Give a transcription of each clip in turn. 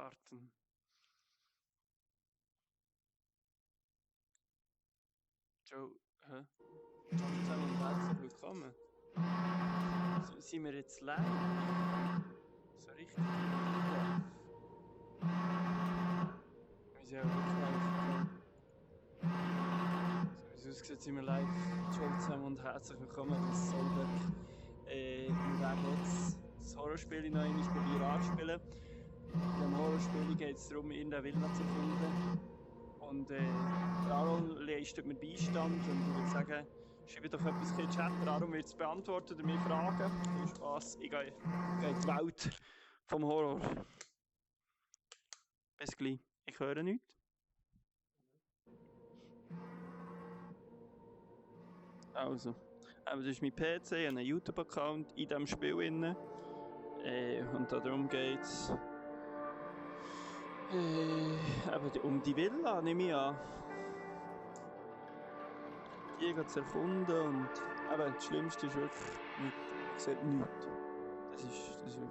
starten. Joe, hä? Zusammen und herzlich willkommen. Sind wir jetzt live? So richtig live? Wir sind ja wirklich live. So wie es aussieht, sind wir live. Joe zusammen und herzlich willkommen. Das ist Solberg. Wir werden jetzt das Horrorspiel noch einmal probieren anzuspielen. In diesem Horrorspiel geht es darum, irgendeine Villa zu finden. Und Aaron leistet mir Beistand und ich würde sagen, schreibe doch etwas in den Chat. Aaron wird es beantworten oder mir fragen. Viel Spass. Ich gehe in die Welt vom Horror. Bis gleich. Ich höre nichts. Also, das ist mein PC, ich habe einen YouTube-Account in diesem Spiel drin. Und darum geht es um die Villa, nehme ich an. Die zu erkunden und das Schlimmste ist wirklich, ich sehe nichts. Das ist wirklich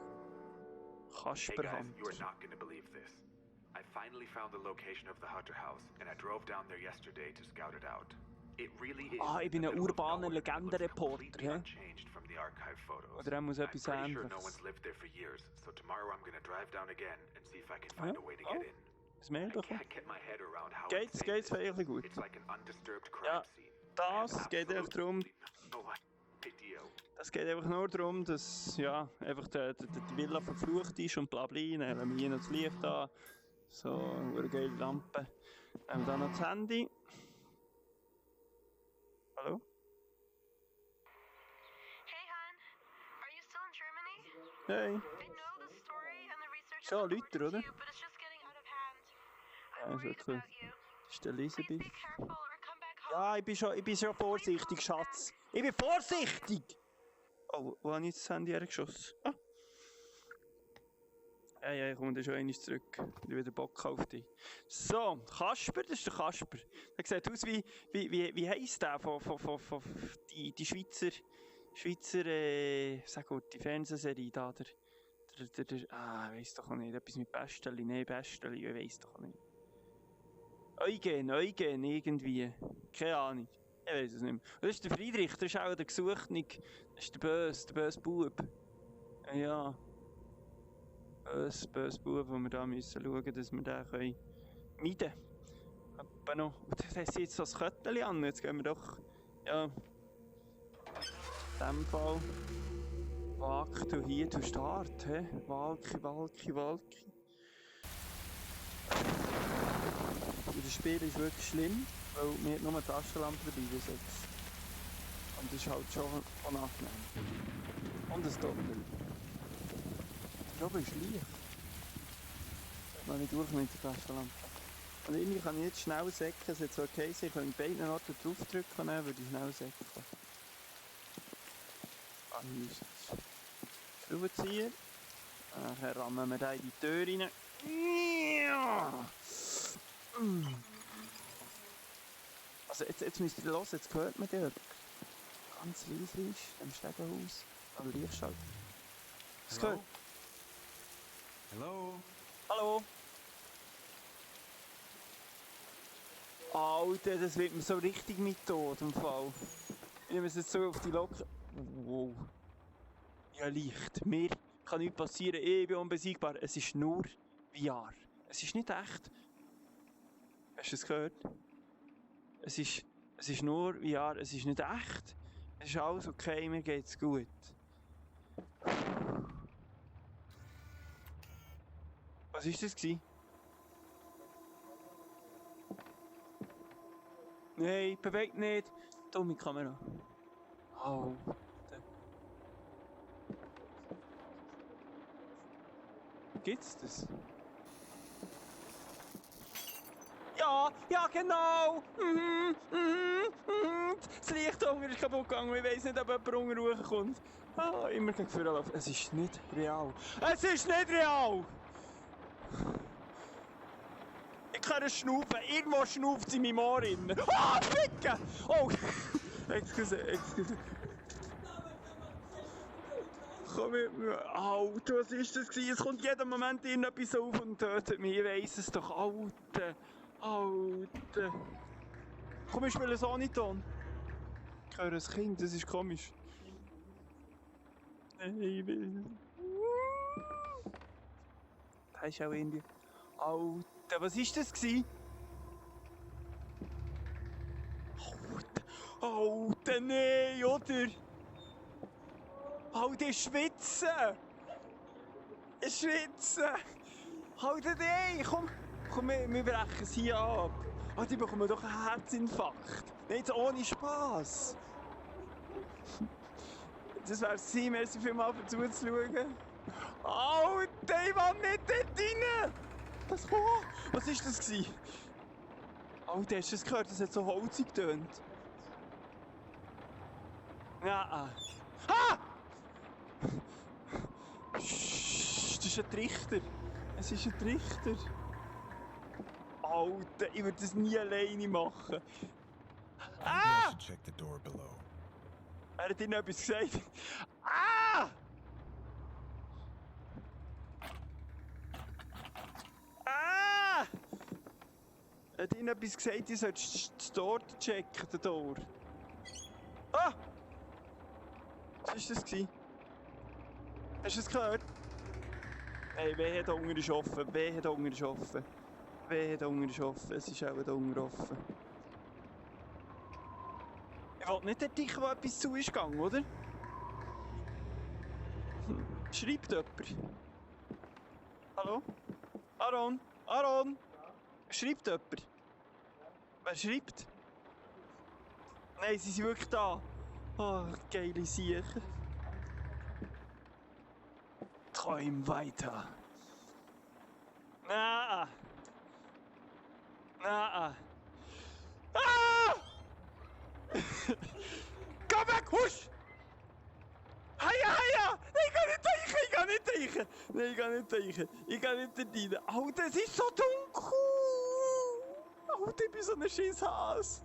Kasperhand. Hey guys, you are not gonna believe this. I finally found the location of the Hutter House and I drove down there yesterday to scout it out. It really is. Ich bin ein urbaner Legendenreporter, hä? Oder er muss etwas Ähnliches. Das Mail bekommen. Geht's wirklich gut? Ja, das geht einfach darum. Das geht einfach nur darum, dass ja, einfach die Villa verflucht ist und bla bla. Dann haben wir hier noch das Licht an. So, eine geile Lampe. Dann haben wir da noch das Handy. Hallo? Hey, hon. Are you still in Germany? Hey. I know the story and the research Schon is Leute, important oder? to you, but it's just getting out of hand. Ja, I'm ist worried okay. about you. Das ist der Please Elisabeth. be careful or come back home. Ja, ich bin schon vorsichtig, Schatz. Ich bin vorsichtig! Oh, wo habe ich jetzt das Handy hergeschossen? Ah. Ja, ich komme dann schon einmal zurück. Ich habe wieder Bock auf dich. So, Kasper, das ist der Kasper. Der sieht aus wie heisst der die Schweizer, sag gut, die Fernsehserie da, ich weiss doch auch nicht, etwas mit Besteli, nein, Besteli, ich weiss doch auch nicht. Eugen, irgendwie, keine Ahnung, ich weiss es nicht mehr. Und das ist der Friedrich, das ist auch der Gesuchte, das ist der böse Bub. Ja. Böse Bub, wo wir da müssen schauen, dass wir den meiden können. Aber noch, das heisst jetzt so ein Köttchen an, jetzt gehen wir doch, ja, in dem Fall, wag du hier zu Start, hä? Walki. Und das Spiel ist wirklich schlimm, weil wir nur eine Taschenlampe dabei besetzt. Und das ist halt schon unangenehm. Und ein Doppel. Ich glaube, es ist Licht. Noch nicht durch mit der Taschenlampe. Und irgendwie kann ich jetzt schnell säcken, es hat so okay sein, ich kann in beiden Orten draufdrücken, dann würde ich schnell säcken. Hier ist es. Schraubenzieher. Dann rammen wir da in die Tür rein. Also jetzt müsst ihr hören, jetzt hört man dort. Ganz leise ist, im Stegenhaus. Aber Licht schalten. Was gehört? Hallo? Alter, das wird mir so richtig mit Tod im Fall. Ich nehme es jetzt so auf die Lok. Wow. Ja, Licht. Mir kann nichts passieren. Ich bin unbesiegbar. Es ist nur VR. Es ist nicht echt. Hast du es gehört? Es ist nur VR. Es ist nicht echt. Es ist alles okay. Mir geht's gut. Was war das? Nein, bewegt nicht. Dumme Kamera. Oh. Gibt's das? Ja, genau! Das Licht unten ist kaputt gegangen. Ich weiss nicht, ob jemand unten rauskommt. Immer gegen vorne laufen. Es ist nicht real. Es ist nicht real! Ich kann schnaufen. Irgendwo schnauft sie in meinem Ohr rein. Ficken! Oh! Excuse. komm mit mir. Alter, was ist das gewesen? Es kommt jeden Moment irgendetwas auf und tötet mich. Ich weiss es doch. Alter. Alter. Komm, wir spielen Soniton. Ich höre ein Kind, das ist komisch. Nein, ich will... Da ist auch irgendwie... Alter, was ist das gewesen? Alter, nein, oder? Alter, schwitzen! Schwitzen! Alter, nein, komm, wir brechen es hier ab. Alter, die bekommen doch einen Herzinfarkt. Nein, jetzt ohne Spass. Das wäre es, merci vielmals für zuzuschauen. Alter, ich will nicht dort rein! Was war das gewesen? Alter, hast du das gehört? Das hat so holzig getönt. Ja. Ah! Das ist ein Trichter. Es ist ein Trichter. Alter, ich würde das nie alleine machen. Ah! Check the door below. Er hat ihnen etwas gesagt. Ah! Ah! Er hat ihnen etwas gesagt, ich sollte das Tor checken, den Tor. Ah! Was war das gewesen? Hast du es gehört? Hey, wehe, da unten ist offen. Wehe, da unten ist offen. Wehe, da unten ist offen. Es ist auch da unten offen. Ich wollte nicht der Dich, wo etwas zu ist gegangen, oder? Schreibt jemand? Hallo? Aaron? Aaron? Schreibt jemand? Wer schreibt? Nein, sie sind wirklich da. Oh, geile Siechen. Träum weiter. Na. Na. Ah! Geh weg, husch! Heia, heia! Nein, ich kann nicht teichen! Nein, ich kann nicht teichen! Ich kann nicht rein! Alter, es ist so dunkel! Alter, ich bin so ein Schisshas!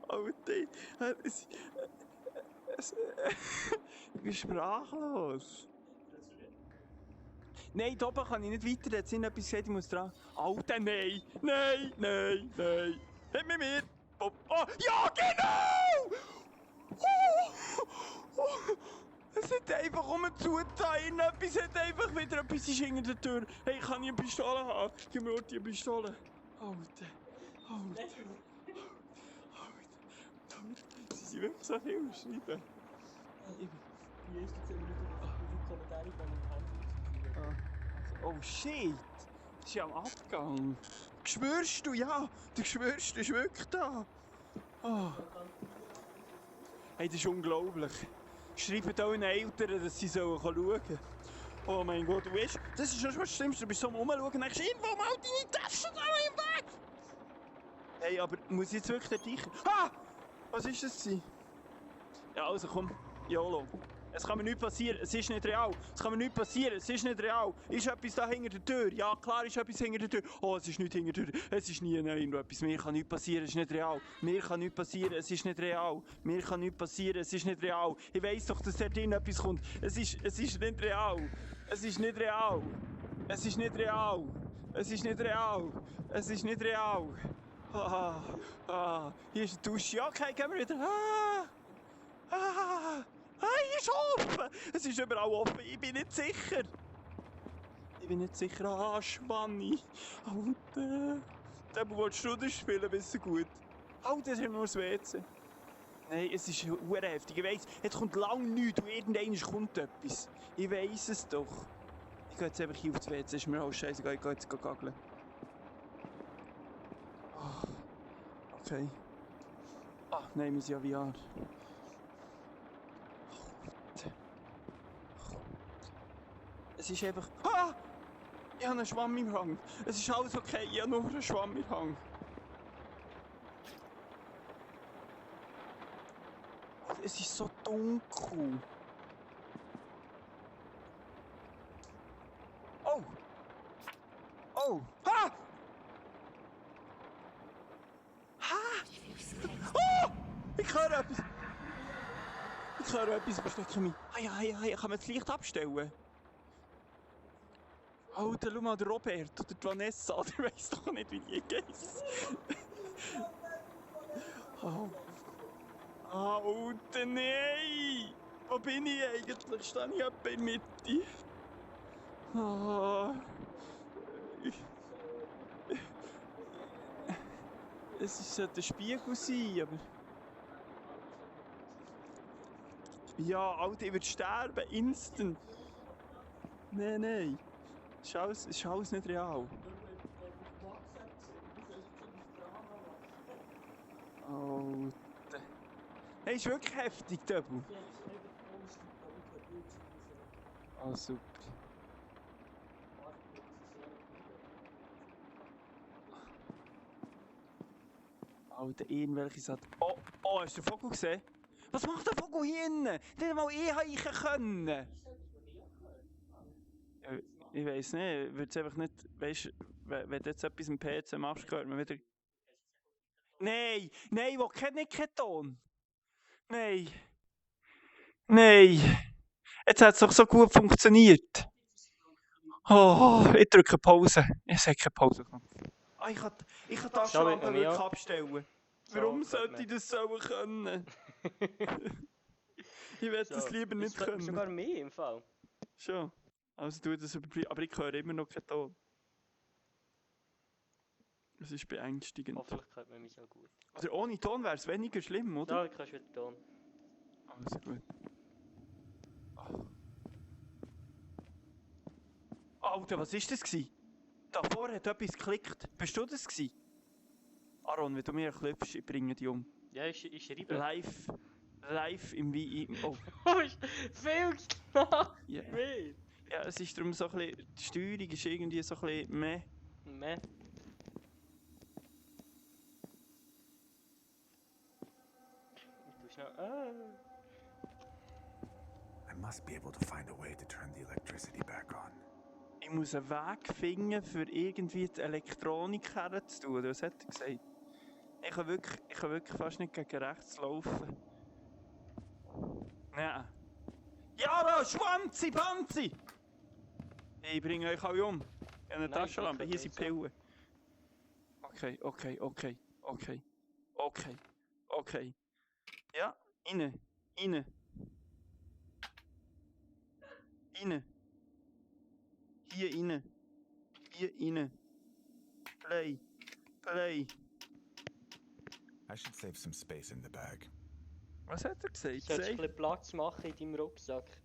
Alter, ich bin sprachlos. Nein, da oben kann ich nicht weiter. Jetzt sind etwas gesagt, ich muss dran. Alter, nein! Nein, nein, nein! Hit mich mit! Oh, ja, genau! Es hat einfach zugetan. Etwas hat einfach wieder etwas ist hinter der Tür. Hey, kann ich eine Pistole haben? Gib mir die Pistole. Alter. Sie sind wirklich so viel schreiben. Die ersten 10 Minuten wie viele Kommentare von dem Hand. Oh shit! Das ist ja am Abgang. Schwörst du? Ja! Du schwörst, du ist wirklich da! Oh. Hey, das ist unglaublich. Schreibt allen Eltern, dass sie schauen sollen. Oh mein Gott, du weißt, das ist schon das Schlimmste. Du bist so am Umschauen und denkst, irgendwo mal deine Taschen da im Weg! Hey, aber muss ich jetzt wirklich den Dich... Ah! Was ist das gewesen? Ja, also komm, YOLO. Es kann mir nichts passieren, es ist nicht real. Es kann mir nichts passieren, es ist nicht real. Ist etwas da hinter der Tür? Ja, klar ist etwas hinter der Tür. Oh, es ist nicht hinter der Tür. Es ist nie irgendetwas. Mir kann nichts passieren, es ist nicht real. Mir kann nichts passieren, es ist nicht real. Mir kann nichts passieren, es ist nicht real. Ich weiss doch, dass dort drin etwas kommt. Es ist nicht real. Es ist nicht real. Es ist nicht real. Es ist nicht real. Es ist nicht real. Hier ist die Dusche. Okay, gehen wir wieder. Hier ist offen! Es ist überall offen, ich bin nicht sicher. Ich bin nicht sicher. Schwanni. Alter. Der willst du das spielen, bist du gut. Alter, das ist nur das WC. Nein, es ist verdammt heftig. Ich weiss, jetzt kommt lange nichts und irgendwann kommt etwas. Ich weiss es doch. Ich gehe jetzt einfach hier aufs WC, ist mir auch scheißegal, ich gehe jetzt gaggeln. Okay. Nein, wir sind ja VR. Es ist einfach... Ich habe einen Schwamm im Hang. Es ist alles okay, ich habe nur einen Schwamm im Hang. Es ist so dunkel. Oh! Oh! ich höre etwas, verstecke mich. Hey, kann man das Licht abstellen? Alter, schau mal, der Robert oder die Vanessa, oder weiss doch nicht, wie die heisst. Oh. Alter, nein! Wo bin ich eigentlich? Stehe ich etwa in der Mitte? Ah. Es sollte ein Spiegel sein, aber... Ja, Alter, ich würde sterben, instant. Nein. Das ist alles nicht real. Alter. Hey, ist wirklich heftig, Döbel. Ah, super. Alter, irgendwelche sagt. Oh, hast du den Vogel gesehen? Was macht der Vogel hier innen? Den mal eichen können. Ja, ich weiss nicht, würde es einfach nicht, weißt, wenn du jetzt etwas im PC machst, hört man wieder... Nein, wo nicht kein Ton. Nein. Jetzt hat es doch so gut funktioniert. Oh, ich drücke Pause. Ich sage keine Pause. Ah, ich kann die Taschenlampe wirklich abstellen. Warum sollte ich das sollen können? Ich werde das lieber nicht können. Sogar mehr im Fall. Schon. Also tu das überprüfen. Aber ich höre immer noch keinen Ton. Das ist beängstigend. Hoffentlich hört man mich auch gut. Also ohne Ton wäre es weniger schlimm, oder? Ja, du kannst wieder Ton. Alles gut. Alter, was war das? Davor hat etwas geklickt. Bist du das gewesen? Aaron, wenn du mir klopfst, ich bringe dich um. Ja, ich schreibe. Live im Wie... Oh. Du bist viel knapp. Yeah. Ja, es ist darum so ein bisschen... Die Steuerung ist irgendwie so ein bisschen meh. Meh. Du schnell... I must be able to find a way to turn the electricity back on. Ich muss einen Weg finden, für irgendwie die Elektronik herzutun. Was hat er gesagt? Ich kann wirklich fast nicht gegen rechts laufen. Nein. Jaro, Schwanzi, Panzi! Ich bringe euch alle um. Ich habe eine Taschenlampe, hier sind Pillen. Okay. Ja, rein. Hier rein. Play. I should save some space in the bag. Was hat er gesagt? Du solltest ein bisschen Platz machen in deinem Rucksack.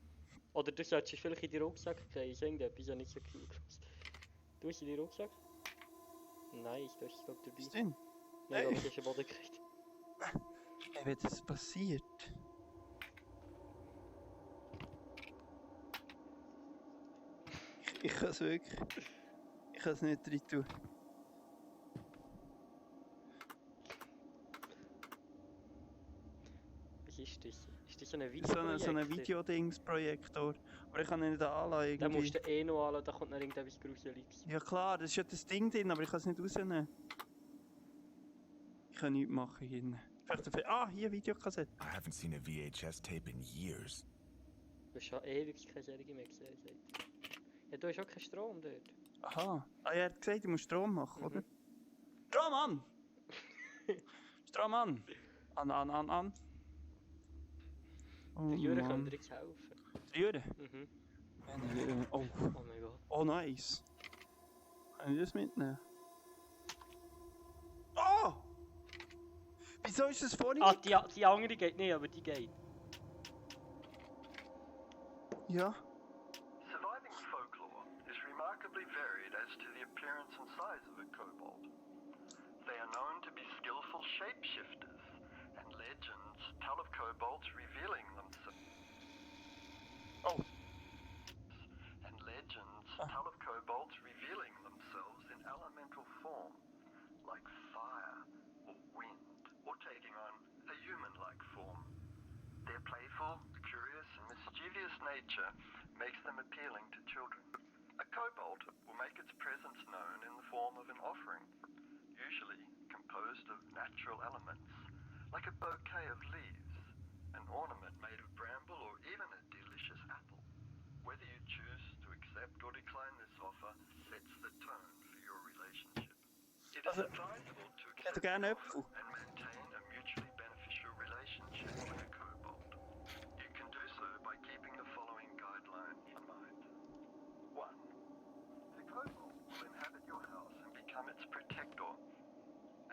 Oder du solltest vielleicht in den Rucksack gehen. Ist irgendetwas ja nicht so cool. Du hast in den Rucksack? Nein, du hast es glaube dabei. Was denn? Nein, aber du hast den Boden gekriegt. Ey, wenn das passiert. Ich kann es wirklich. Ich kann es nicht rein tun. Was ist das? Ist das so ein Videoprojektor? So ein Videodingsprojektor. Aber ich kann ihn nicht anlassen. Den musst du noch anlassen, da kommt noch irgendetwas Gruseliges. Ja klar, das ist ja das Ding drin, aber ich kann es nicht rausnehmen. Ich kann nichts machen hier. Hier Videokassette. I haven't seen a VHS tape in years. Du hast schon ewig keine Serie mehr gesehen. Ja, du hast auch keinen Strom dort. Aha. Er hat gesagt, ich muss Strom machen, oder? Strom an! Strom an! An. Oh, Der Jure Mann. könnte dir jetzt helfen. Der Jure? Mhm. Oh. Oh mein Gott. Oh, nice. Kann ich das mitnehmen? Oh! Wieso ist das vorhin Ah, die andere geht nicht, aber die geht. Ja. Surviving folklore is remarkably varied as to the appearance and size of a kobold. They are known to be skillful shapeshifters, and legends tell of kobolds revealing themselves. Oh. And legends tell of kobolds revealing themselves in elemental form, like fire or wind, or taking on a human-like form. Their playful, curious, and mischievous nature makes them appealing to children. A kobold will make its presence known in the form of an offering, usually composed of natural elements, like a bouquet of leaves, an ornament made of brambles, Also, advisable to ich hätte accept gerne Äpfel. and maintain a mutually beneficial relationship with a kobold. You can do so by keeping the following guidelines in mind. 1. The kobold will inhabit your house and become its protector.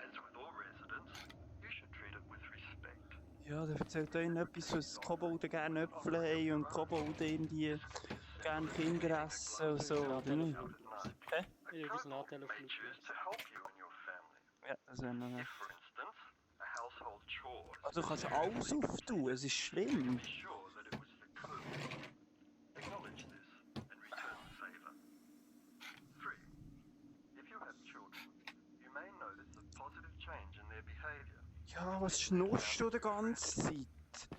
As with all residents, you should treat it with respect. Ja, der erzählt ihnen etwas, dass Kobolde gerne Äpfel haben und Kobolde irgendwie gerne Kinder essen und so, oder nicht? Hä? Ich will unseren Anteil auf May choose to help you and your family. Ja, das wäre noch If, nett. for instance, a household chore Also du kannst alles auftun, es ist schlimm. be sure that it was the kobold. Acknowledge this and return the favor. 3. If you have children, you may notice a positive change in their behavior. Ja, was schnurrst du die ganze Zeit?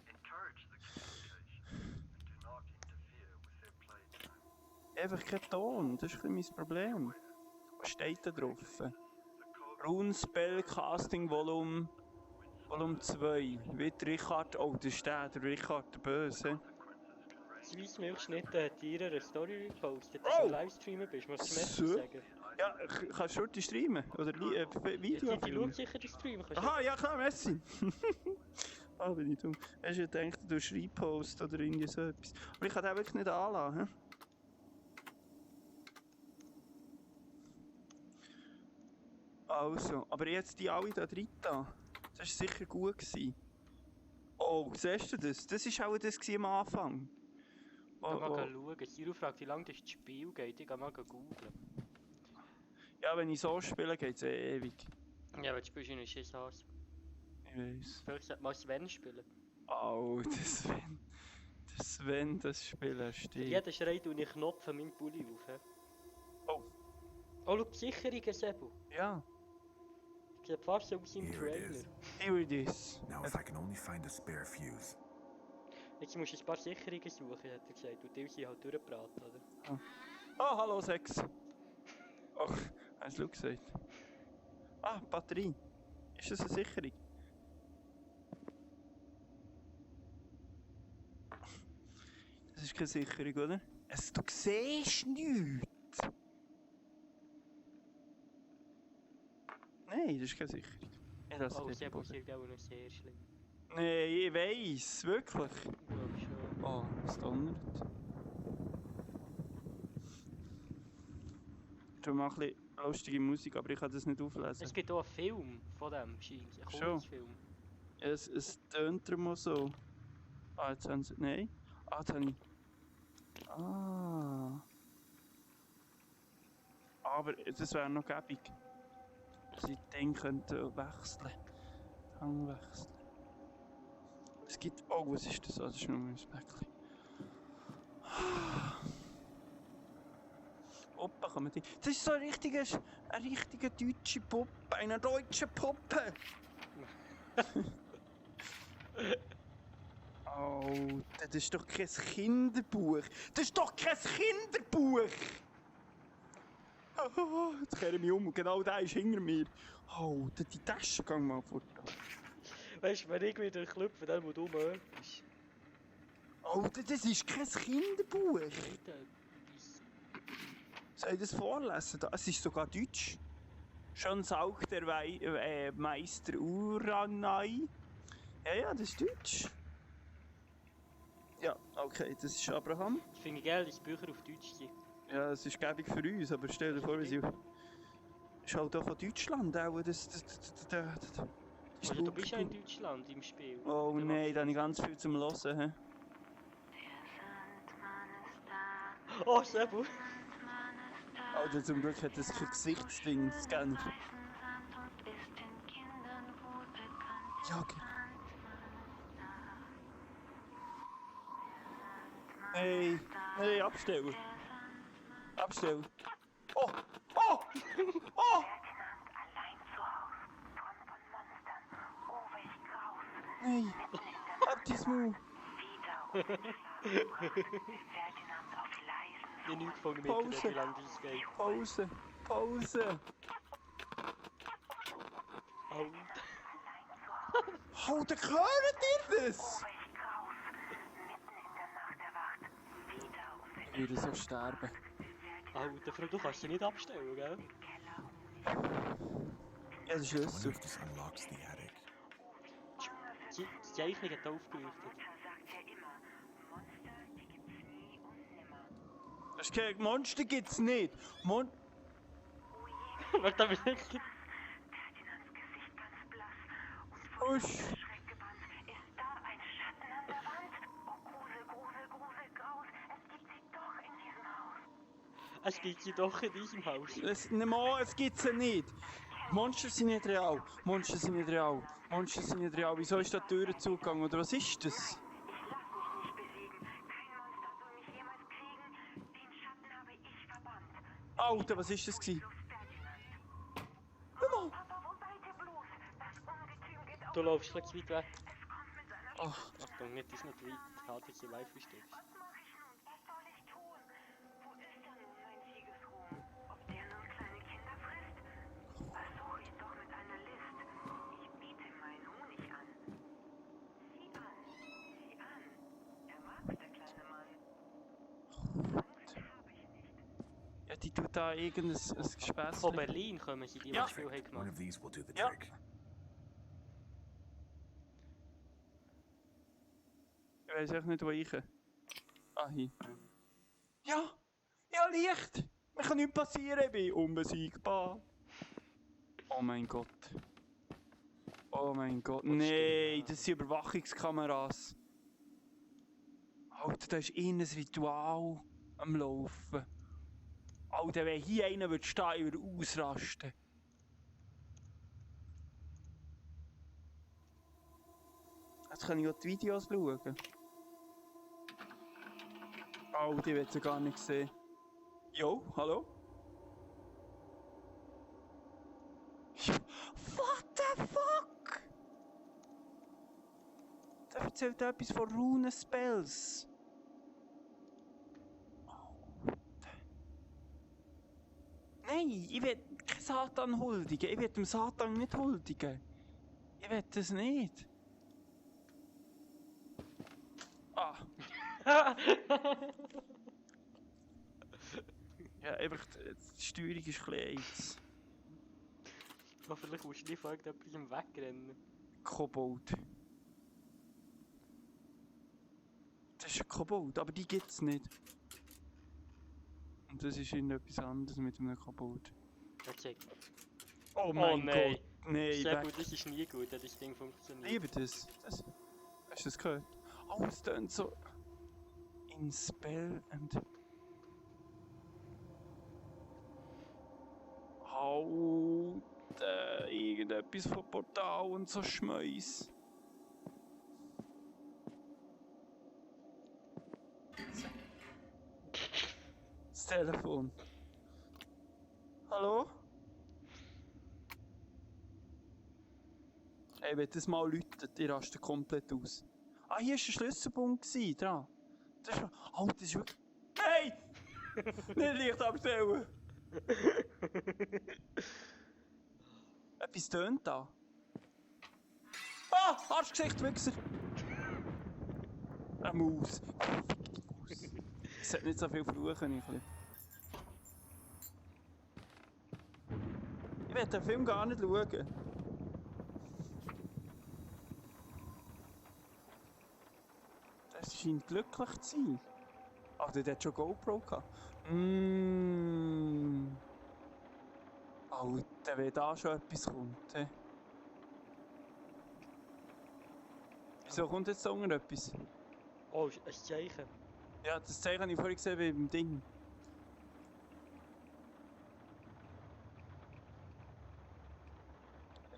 Encourage the communication and do not interfere with their playtime. Einfach kein Ton, das ist ein bisschen mein Problem. Was steht da drauf? Runespell Casting Volume 2. Wie Richard, oh, das ist der Richard der Böse. Weissmilchschnitte hat ihr eine Story gepostet, dass Oh! du im Livestreamen bist. Musst du mir So. sagen? Ja, kannst du die streamen? Oder Video? Die schaut sicher den Stream. Kannst Aha, ja klar, Messi. Ah, bin ich dumm. Hast du gedacht, du hast Repost oder irgendwie so etwas? Aber ich kann den wirklich nicht anlassen. Also, aber jetzt die alle da drin. Das war sicher gut gewesen. Oh, siehst du das? Das war auch das am Anfang. Ich kann mal schauen. Siro fragt, wie lange das Spiel geht. Ich kann mal googeln. Ja, wenn ich so spiele, geht es ewig. Ja, aber du spielst in einem Schisshaus. Ich weiss. Vielleicht sollte mal Sven spielen. Oh, das Sven. Der Sven, das Spielen Für steht. jeden Schrei tue ich Knopf an meinem Pulli auf. He? Oh. Oh, schau, die Sicherungen, Sebu. Ja, Sieht fast so aus im Here it Trailer. is. here it is. Now, if I can only find a spare fuse. Jetzt musst du ein paar Sicherungen suchen, hat er gesagt. Und die sind halt durchgebraten, oder? Oh, hallo, 6. Oh, hast du gesagt? Ah, Batterie. Ist das eine Sicherung? Das ist keine Sicherung, oder? Du siehst nichts! Nein, das ist keine Sicherung. Ich lasse Oh, dich Sebu nicht. ist auch noch sehr schlimm. Nein, ich weiss, wirklich. Ich glaube schon. Oh, es donnert. Schon mal ein bisschen lustige Musik, aber ich kann das nicht auflesen. Es gibt auch einen Film von dem, scheint. Ein Schon? Kurzfilm. Es tönt immer so. Ah, jetzt haben sie. Nein. Ah, jetzt habe ich. Ah. Aber das wäre noch gäbig. Dass ich den könnte wechseln. Hang wechseln. Es gibt. Oh, was ist das? Ah, das ist nur ein Päckchen. Opa, kommen die. Das ist so eine richtige deutsche Puppe. Eine deutsche Puppe. Oh, das ist doch kein Kinderbuch. Das ist doch kein Kinderbuch! Oh, jetzt kehre ich mich um und genau der ist hinter mir. Oh, die Tasche geht mal fort. Weißt du, wenn ich wieder klopfe, dann wo du möchtest. Oh, das ist kein Kinderbuch. Soll ich das vorlesen? Es ist sogar Deutsch. Schon saugt der Meister Uranai. Ja, das ist Deutsch. Ja, okay, das ist Abraham. Ich finde geil, dass Bücher auf Deutsch sind. Ja, es ist gäbig für uns, aber stell dir vor, wie sie... Ist halt auch von Deutschland auch, das Also, du bist ja in Deutschland im Spiel. Oh Der nein, macht- da habe ich ganz viel zum Hören. He? Der Sandmann ist da. Oh, Sebu! Sandmann ist da. Alter, zum Glück hat das kein Gesichtsding, Scanner. Weißen Sand und ist den Kindern wohl bekannt. Ja, okay. Der Sandmann Hey, ist da. hey, abstellen. Der Sandmann Abstellen. Oh, oh, oh! Ferdinand allein zu Haus. Von Monstern. Oh, welch Graus. Nein, ab die Maul. Wieder Ferdinand auf leisen Ich habe nichts von mir Pause. mitgekriegt, wie lange das geht. Pause, Pause. Alter. Alter, hört ihr das? welch Graus. Mitten in der Nacht erwacht. Wieder auf Ich würde so sterben. Alter, Frau, du kannst sie nicht abstellen, gell? Ja, der I Schlüssel. wonder if this unlocks the attic. Die Zeichnung hat aufgeleuchtet. Mutter sagt ja immer, Monster, die gibt's nie und nimmer. Das ist kein Monster gibt's nicht. Warte, da bin ich. Ferdinands Gesicht ganz blass und von Usch. Schreck gebannt. Ist da ein Schatten an der Wand? Oh, Grusel, Grusel, Grusel, Graus. Es gibt sie doch in diesem Haus. Es gibt sie doch in diesem Haus. Es gibt's ja nicht. Monster sind nicht real. Monster sind nicht real. Monster sind nicht real. Wieso ist da die Tür zugegangen? Oder was ist das? Ich lass mich nicht besiegen. Kein Monster soll mich jemals kriegen. Den Schatten habe ich verbannt. Alter, was ist das gewesen? Bloß Ferdinand. Mama! Papa, wo seid ihr bloß? Das Ungetüm geht auf. Du läufst gleich zu weit weg. Es kommt mit seiner Ach, Achtung, nicht, ist nicht weit. HTC Live verstehst. Was mache ich nun? Was soll ich tun? Wo ist da nun mein Siegesruhm? Ob der nun kleine Kinder frisst? Versuche ich doch mit einer List. Ich biete meinen Honig an. Sieh an, sieh an. Er mag's, der kleine Mann. Angst habe ich nicht. ja, die tut da irgendein Gespäß. Von Berlin kommen sie, die Ja. das Spiel haben One gemacht. of these will do the Ja. trick. Ich weiß echt nicht, wo ich. Ah, hier. Ja! Ja, Licht! Mir kann nichts passieren, ich bin unbesiegbar. Oh mein Gott. Oh mein Gott. Nein, das sind Überwachungskameras. Alter, da ist ein Ritual am Laufen. Alter, wenn hier einer würde stehen, ich würde ausrasten. Jetzt kann ich auch die Videos schauen. Oh, die wird sie gar nicht sehen. Jo, hallo? What the fuck? Da erzählt etwas von Runen-Spells. Nein, ich will keinen Satan huldigen. Ich will dem Satan nicht huldigen. Ich will das nicht. Ah. Ja, einfach, die Steuerung ist ein bisschen AIDS. Hoffentlich musst du nicht von irgendetwas wegrennen. Kobold. Das ist ein Kobold, aber die gibt's nicht. Und das ist irgendetwas anderes mit einem Kobold. Okay. Oh mein nein. Gott. Nein, Sehr weg. gut, das ist nie gut, dass das Ding funktioniert. Ich liebe das. Hast du das gehört? Oh, es tönt so... In Spell and... Alter, irgendetwas von Portal und so Schmeiß. Das Telefon. Hallo? Ey, wenn das mal läutet, die rasten komplett aus. Ah, hier war der Schlüsselbund dran. Das ist... Oh, das ist wirklich... Hey! Nicht Licht abstellen! Etwas tönt da. Ah! Arschgesicht, Wichser! Eine Maus. Es sollte nicht so viel fluchen, ich will. Ich will den Film gar nicht schauen. Das scheint glücklich zu sein. Ach, der hat schon GoPro gehabt. Alter, wenn da schon etwas kommt. He. Wieso kommt jetzt da unten etwas? Oh, ein Zeichen. Ja, das Zeichen habe ich vorhin gesehen beim Ding.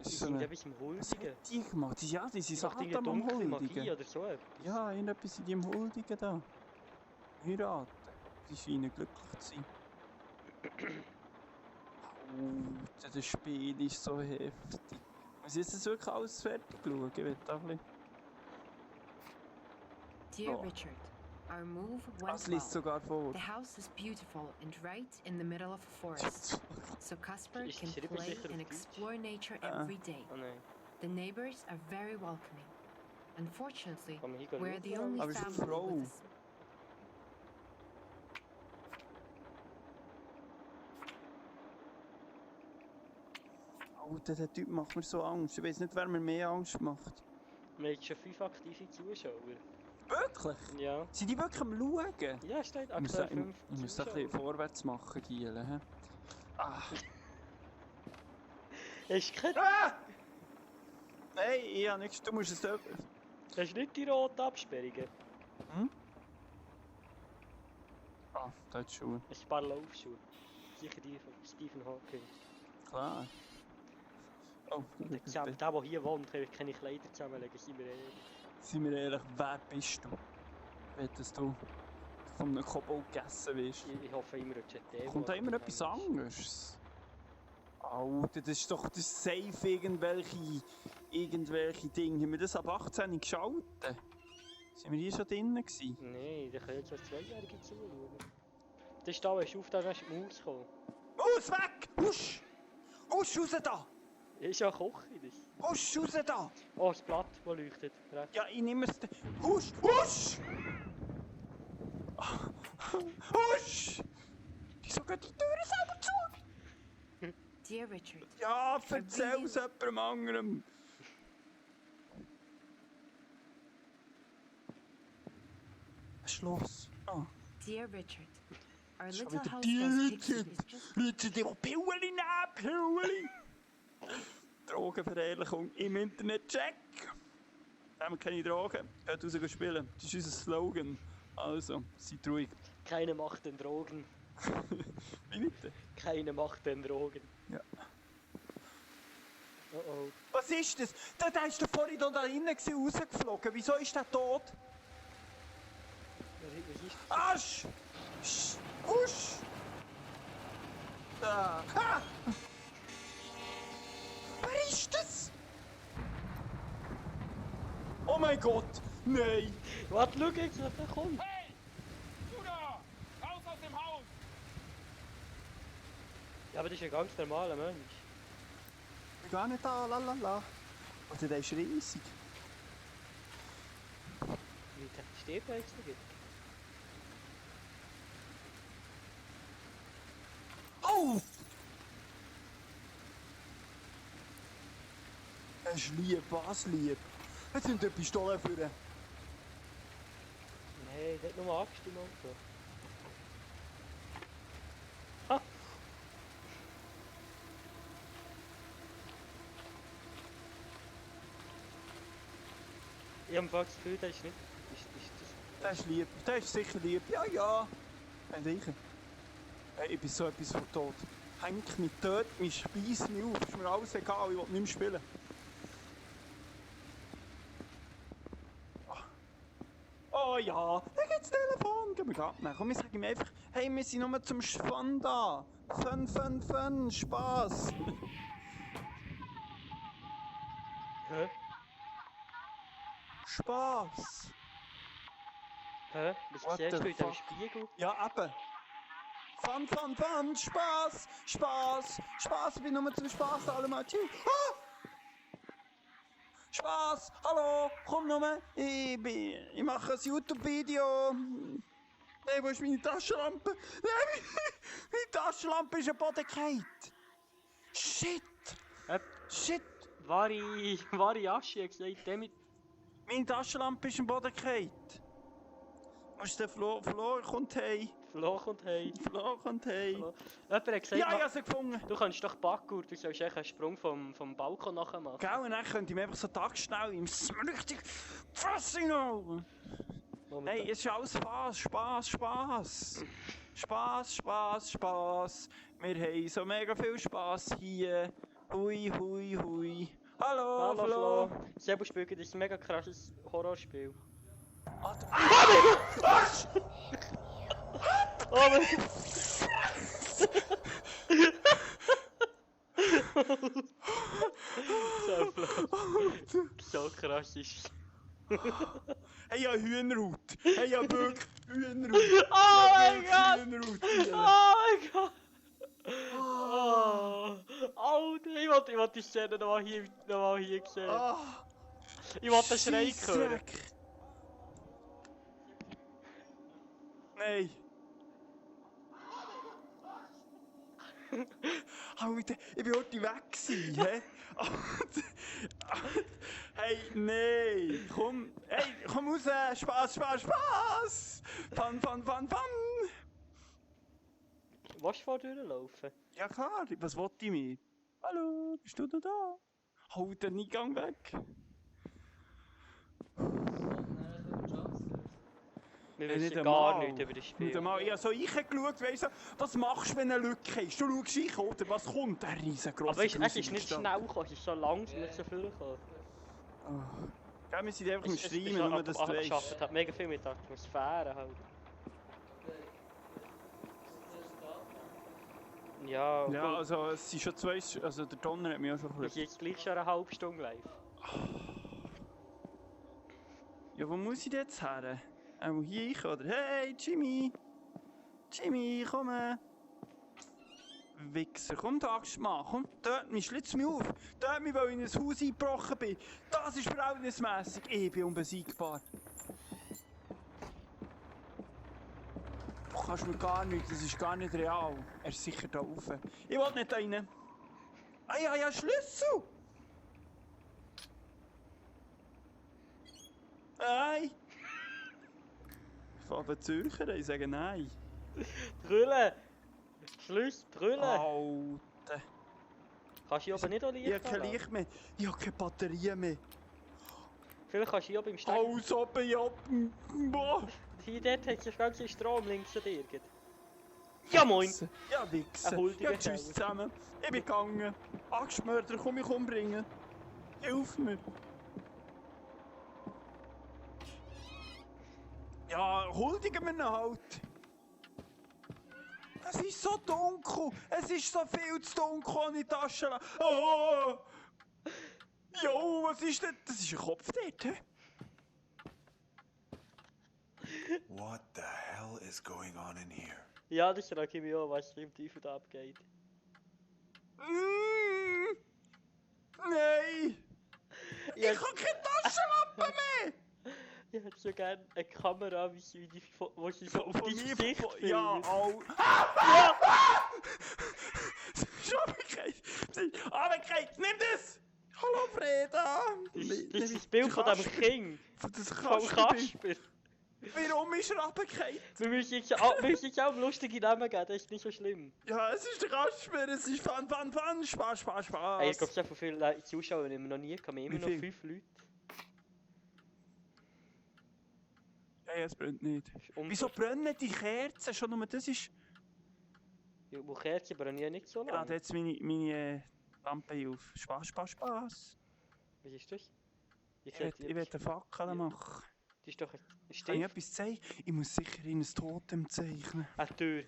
Es Die ist so sind eine... etwas im Was Huldigen. hat die gemacht? Ja, die sind Die macht Satan irgendeine am dunkle Magie Huldigen. oder so etwas. Ja, irgendetwas in dem Huldigen da. Heiraten. Die scheinen glücklich zu sein. Alter, das Spiel ist so heftig. Muss ich jetzt wirklich alles fertig schauen? Ich will da ein bisschen... Dear Oh. Richard, our move Ah, went es liest well. sogar vor. The house is beautiful and right in the middle of a forest, so Casper Ist can geschrieben play sicher auf and Deutsch? explore nature Ah. every day. Oh nein. The neighbors are very welcoming. Unfortunately, Kann man hier we're the schauen? only Aber es ist eine family Frau. with a Alter, der Typ macht mir so Angst. Ich weiß nicht, wer mir mehr Angst macht. Wir haben jetzt schon 5 aktive Zuschauer. Wirklich? Ja. Sind die wirklich am Schauen? Ja, steht Ich muss, aktuell da, 5 ich muss da ein Zuschauer. bisschen vorwärts machen, Giele. Hä? Ah. Hast du keine... Ah! Nein, ich habe nichts. Du musst es dort. Hast du nicht die roten Absperrungen? Hm? Ah, da hat Schuhe. Ein paar Laufschuhe. Sicher die von Stephen Hawking. Klar. Oh, Der hier wohnt, kann keine Kleider zusammenlegen, sind wir ehrlich. Seien wir ehrlich, wer bist du? Wenn du von einem Kobold gegessen wirst. Ich hoffe immer, dass Demo. Kommt da immer etwas anderes? Alter, das ist doch das safe irgendwelche Dinge. Haben wir das ab 18 geschaltet? Sind wir hier schon drinnen gewesen? Nein, da können jetzt als Zweijährige zuschauen. Das ist da, wenn du auf da hast, die Maus gekommen. Maus weg! Husch! Husch, raus da! Ist ja Koche, das. Husch, raus da! Oh, das Blatt, das leuchtet. Rechts. Ja, ich nehme es. Husch! Husch! Husch! Wieso geht die Tür selber zu? Dear Richard, Ja, erzähl es jemandem anderem. Ein Schloss. Ah. dear Richard, our Schon little wieder house die does pixie Richard. is just Richard, ich will Pillen nehmen, Pillen. Drogenverherrlichung im Internet check. Haben wir keine Drogen, geht raus spielen. Das ist unser Slogan. Also, seid ruhig. Keine Macht den Drogen. Wie bitte? Keine Macht den Drogen. Ja. Oh oh. Was ist das? Der ist doch vorhin da drinnen rausgeflogen. Wieso ist der tot? Was ist Asch! Husch! Da. Ah! Wer ist das? Oh mein Gott! Nein! Warte, schau jetzt, was da kommt. Hey! Du da! Raus aus dem Haus! Ja, aber das ist ein ganz normaler Mensch. Ich bin gar nicht da, lalala. Oder der ist riesig. Wie der steht da jetzt noch? Oh! Es ist lieb, was lieb? Jetzt sind die Pistolen für ihn. Nein, der hat nur Angst im Auto. Ha! Ich habe das Gefühl, der ist nicht... Ist das... Der ist lieb, der ist sicher lieb. Ja, ja. Ein sicher. Hey, ich bin so etwas von tot. Häng mich tot, mich speiss mich auf. Ist mir alles egal, ich will nicht mehr spielen. Oh ja, da geht's Telefon. Gehen wir grad nach. Komm, ich sag ihm einfach, hey, wir sind nur zum Fun da. Fun, Spaß. Hä? Spaß. Hä? Was What siehst the du in dem fuck? Spiegel? Ja, eben. Fun, Spaß, ich bin nur zum Spaß, alle mal. Tschüss. Ah! Spaß, hallo, komm nur, ich mache ein YouTube-Video. Nein, wo ist meine Taschenlampe? Nein, meine Taschenlampe ist am Boden gefallen. Shit, shit, Wahre Asche, hat gesagt, der mit... meine Taschenlampe ist am Boden gefallen. Musst du Flo kommt hey. Flo kommt heim. Flo kommt hey. Jemand hat gesagt, Ja, ich habe sie gefunden. du kannst doch Parkour, du sollst echt einen Sprung vom Balkon nachher machen. Gell, und dann könnte ich mir einfach so tagsschnell im richtig Fresse holen. Momentan. Hey, es ist alles Spaß. Wir haben so mega viel Spaß hier. Hui. Hallo, Hallo Flo. Selber spielt das ist ein mega krasses Horrorspiel. Oh mein Gott. So krass ist. Hey, ja, Hühnerhaut. Hey, ja, wirklich Hühnerhaut. Oh mein Gott! Hühnerhaut. Oh mein Gott! Oh, Alter, ich wollte die Szene noch mal hier sehen. Ah, Ich wollte den Schrei hören. Scheissdreck. Nein. Alter, ich bin heute weg gewesen, hä? Hey, nee, komm, hey, komm raus, Spaß, Spaß, Spaß! Fun, fun, fun, fun! Willst du vor durchlaufen? Ja klar, was wollte ich mir? Hallo, bist du noch da? Halt den Eingang weg! Wir Hey, wissen nicht gar einmal. nichts über das Nicht Spiel. einmal. Ich habe so reingeschaut, weißt du, was machst du, wenn eine Lücke ist? Du schaust rein, oder was kommt? Ein riesengroßer Aber weißt, es ist nicht schnell gekommen, es ist so langsam nicht so viel gekommen. Ja, wir sind einfach im Es Streamen, nur dass du arbeitet weißt. halt mega viel mit Atmosphäre halt. Ja, Ja, gut. also es sind schon zwei, also der Donner hat mich auch schon Wir sind jetzt gleich schon eine halbe Stunde live. Ja, wo muss ich denn jetzt her? Auch hier ich, oder? Hey, Jimmy! Jimmy, komm! Wichser, komm, da mal, komm, dort mich, schlitz mich auf! Dort mich, weil ich in ein Haus eingebrochen bin! Das ist verhältnismässig! Ich bin unbesiegbar! Du kannst mir gar nichts, das ist gar nicht real. Er ist sicher da rauf. Ich will nicht da rein! Ah ja, ja, Schlüssel! Nein! Ich fange Zürcher, ich sage nein. Brüllen! Schluss, brüllen! Alter! Kannst du hier oben nicht auch Licht Ich habe kein anlassen? Licht mehr, ich habe keine Batterie mehr. Vielleicht kannst du hier oben im Steck... Alles oben, ja. Boah. Hier dort hat es ganz viel Strom links an dir. Ja moin! Ja, Wichser. Ein huldiger Ja, tschüss Kerl. zusammen. Ich bin gegangen. Axtmörder, komm mich umbringen. Hilf mir. Ja, huldigen wir ihn halt. Es ist so dunkel. Es ist so viel zu dunkel an die Tasche. Oh. Jo, was ist denn? Das ist ein Kopf dort, hä? What the hell is going on in here? Ja, das frage ich mich auch, was im Teufel da abgeht. Mm. Nein! Ich habe keine Taschenlampe mehr! Ich hätte so gerne eine Kamera, wo sie so auf dein mir, Gesicht ja, filmt. au. Schwierigkeit! Abgekriegt, nimm das! Hallo Freda! Das ist das Bild von diesem Kind, Das vom Kasperbild. Kasper. Warum ist er abgekriegt? Wir müssen jetzt auch lustige Namen geben, das ist nicht so schlimm. Ja, es ist der Kasper, es ist Fun, Spaß, Spaß, Spaß. Ey, ich glaube, so viele Zuschauer haben wir noch nie gehabt, wir haben immer noch Wie viel? 5 Leute. Hey, es brennt nicht. Das ist Wieso brennen die Kerzen? Schon nur das ist... Ja, wo Kerzen brennen ja nicht so lange. Gerade jetzt meine Lampe auf. Spaß. Was ist das? Ich will eine Fackel machen. Das ist doch ein Kann ich Stift. etwas zeichnen? Ich muss sicher in ein Totem zeichnen. Eine Tür.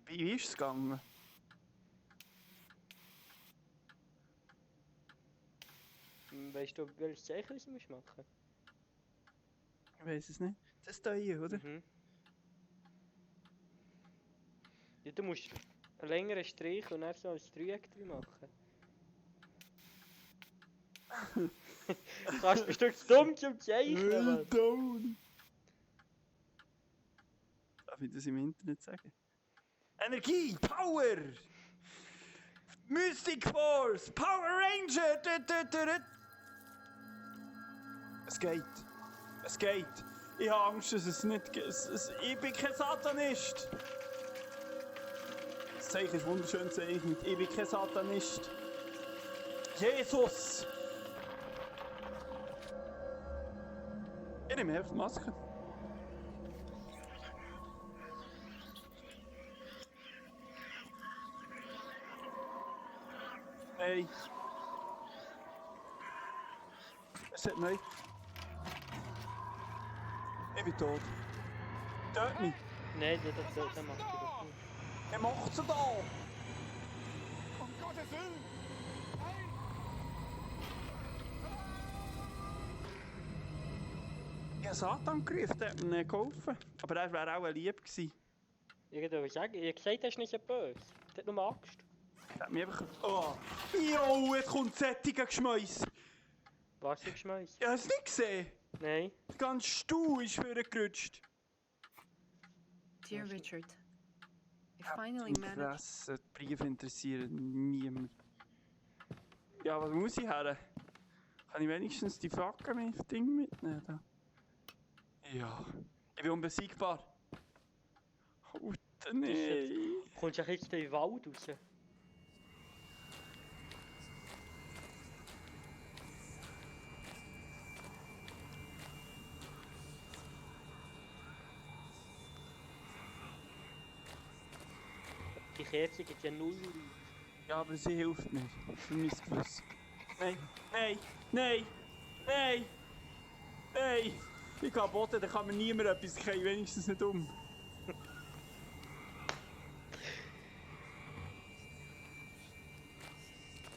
Wie ist es gegangen? Weißt du, welches Zeichen du musst machen? Ich weiß es nicht. Das hier, oder? Mhm. Ja, du musst einen längeren Strich und dann so ein Dreieck drin machen. Das bist du zu dumm zum Zeichnen, Mann. Down! Darf ich das im Internet sagen? Energie! Power! Mystic Force! Power Ranger! Es geht! Es geht! Ich habe Angst, dass es nicht geht. Ich bin kein Satanist! Das Zeichen ist wunderschön gezeichnet. Ich bin kein Satanist. Jesus! Ich nehme einfach die Maske. Hey. Es hat neu. Ich bin tot. Töt mich. Nein, das macht er doch nicht. Er macht sie da. Um Gottes Willen! Nein! Ich habe Satan gerufen, der hat mir geholfen. Aber er wäre auch lieb gewesen. Ich würde sagen, ich habe gesagt, er ist nicht so böse. Der hat nur Angst. Er hat mich einfach... Oh! Jo, jetzt kommt sättiger Geschmäus. Was für Geschmäus? Ich habe es nicht gesehen. Nein. Der ganze Stuhl ist vorgerutscht. Dear Richard, if finally managed. Interesse, die Briefe interessieren niemand. Ja, was muss ich her? Kann ich wenigstens die Fackel mit Ding mitnehmen? Da? Ja, ich bin unbesiegbar. Alter, nee. Kommst du auch jetzt in den Wald raus? Die Kerze gibt ja 0 Uhr. Ja, aber sie hilft mir. Für mein Gewissen. Nein, nein, nein, nein, nein. Ich gehe am Boden, da kann mir niemand etwas kriegen, wenigstens nicht um.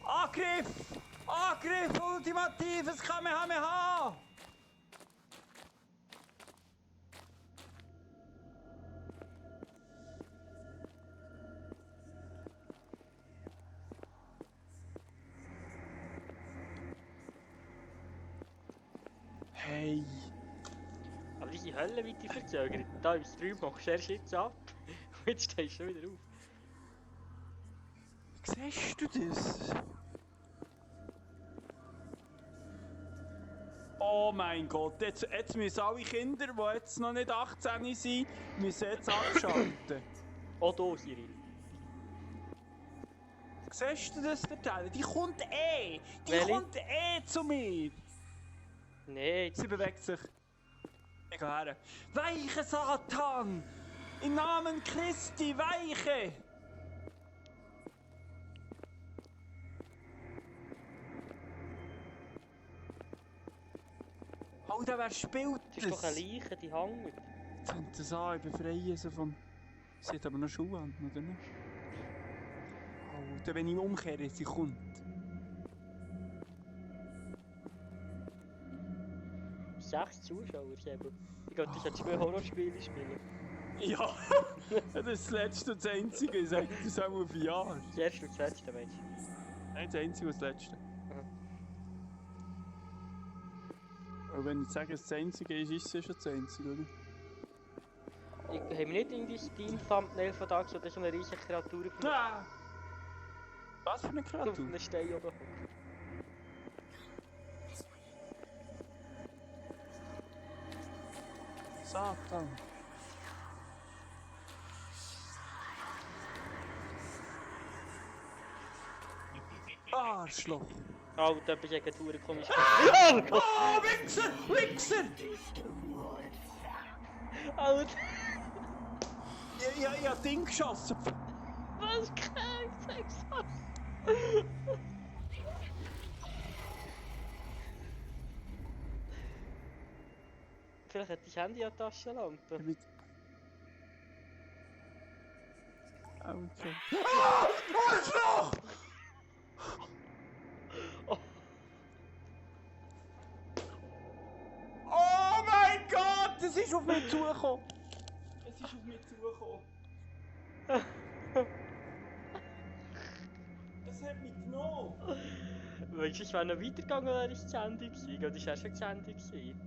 Angriff! Angriff! Ultimatives Kamehameha! Hey! Aber die sind höllenweite verzögert. Da im Stream machst du erst jetzt ab. Und jetzt stehst du wieder auf. Siehst du das? Oh mein Gott, jetzt müssen alle Kinder, die jetzt noch nicht 18 sind, müssen jetzt abschalten. Auch hier, Siri. Siehst du das dort? Die kommt eh! Die Welche? kommt eh zu mir! Nein, Sie bewegt sich. Ich gehe her. Weiche, Satan! Im Namen Christi, weiche! Alter, wer spielt das ist doch eine das? Leiche, die hängt. Jetzt fängt das an, ich befreie sie von... Sie hat aber noch Schuhe an, oder nicht? Alter, wenn ich umkehre, sie kommt. 6 Zuschauer, Sebo. Ich glaube, du solltest 2 Horrorspiele spielen. Ja, das ist das letzte und das einzige. Ich sage das auch auf Jahr. Das erste und das letzte, Mensch. Nein, das einzige und das letzte. Aber wenn ich sage, es das einzige ist, ist es ja schon das einzige, oder? Haben wir nicht irgendwie das Steam-Thumbnail von da gesehen, so eine riesige Kreatur auf Ah! Was für eine Kreatur? einem Stein oben hockt? Satan. Arschloch. Alter, bist du ja gerade komisch. Oh, Wichser! Wichser! Alter, Ich hab Ding geschossen. was kriegst du gesagt? Vielleicht hat dein Handy eine Taschenlampe. Okay. Ah! Arschloch! Oh mein Gott! Es ist auf mich zugekommen! Es ist auf mich zugekommen! Es hat mich genommen! Weißt du, es wäre noch weitergegangen, wäre es zu Ende gewesen. Oder ist es schon zu Ende gewesen?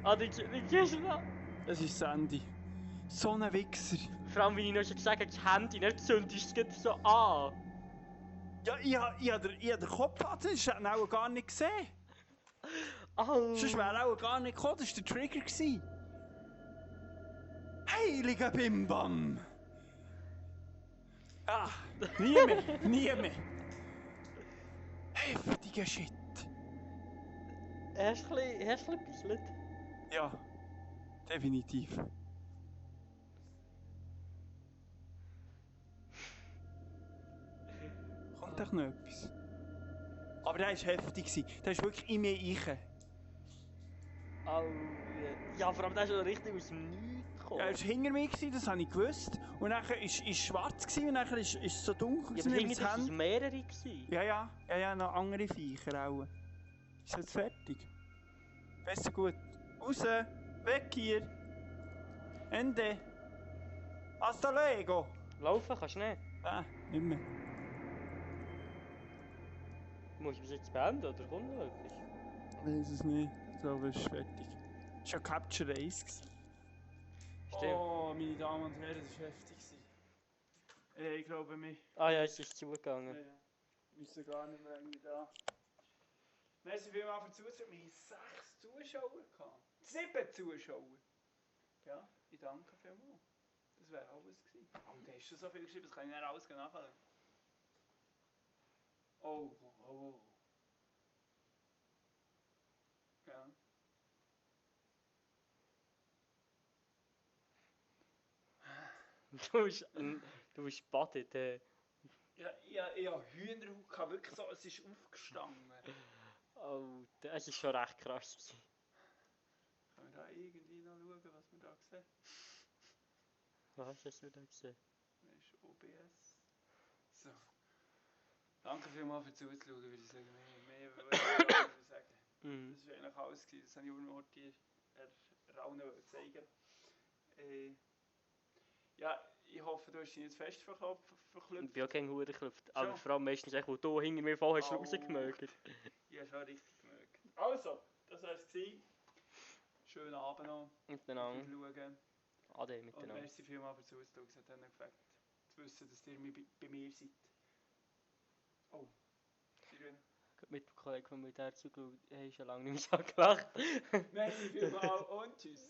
Ah, du gehst noch. Es ist Sandy. So ein Wichser. Vor allem, wie ich noch schon gesagt habe, das Handy nicht zündest du es so an. Ja, ich hab den Kopf hatte, das hat er auch gar nicht gesehen. Oh. Sonst wäre er auch gar nicht gekommen, das war der Trigger gewesen. Heiliger Bimbam! Ah, nie mehr, nie mehr. Heftiger Shit. Hast du ein bisschen gebüsselt? Ja, definitiv. Kommt doch noch etwas. Aber der war heftig. Der war wirklich in mir rein. Oh, ja, vor allem der ist schon richtig aus dem Nichts gekommen. Er war hinter mir, das habe ich gewusst. Und dann war es schwarz und dann ist es so dunkel. Ja, aber hinter das waren mehrere gewesen. Ja, noch andere Viecher auch. Ist jetzt fertig? Besser gut. Raus! Weg hier! Ende! Hasta luego! Laufen kannst du nicht. Nicht mehr. Musst du bis jetzt beenden, oder kommt noch etwas? Ich weiß es nicht. Ich glaube, es ist fertig. Es war ja Capture Race. Ist stimmt. Oh, meine Damen und Herren, das war heftig. Ich glaube, wir Ah ja, es ist zugegangen. müssen gar nicht mehr irgendwie da. Merci vielmals für Zuschauen. Wir hatten 6 Zuschauer. 7 Zuschauer. Ja, ich danke vielmals. Das wäre alles gewesen. Oh, da hast schon so viel geschrieben, das kann ich nicht alles nachschauen. Oh. Ja. Du bist badet, Ja, ich habe Hühnerhaut gehabt, wirklich so, es ist aufgestanden. Oh, das ist schon recht krass gewesen. Können wir da irgendwie noch schauen, was wir da sehen? Was hast du da gesehen? Das ist OBS. So. Danke vielmals für Zuschauen, würde ich sagen. Mehr würde ich sagen. Mhm. Das war eigentlich alles gewesen. Das habe ich nur hier Raune zeigen. Ja, ich hoffe, du hast dich jetzt fest Ich verklüpft. bin auch kein Huren geklopft. Aber Schon? vor allem meistens echt, wo du hinter mir voll hast Oh. rausgemögt. Ich habe schon richtig gemögt. Also, das war es. Schönen Abend noch. Miteinander. Schauen. Ade Und miteinander. merci vielmals für Zuschauen. Es hat ihnen gefällt, zu wissen, dass ihr bei mir seid. Oh, Sirene. Mit dem Kollegen, der mir der zugeschaut hat, schon lange nicht mehr so gelacht. Merci vielmals und tschüss.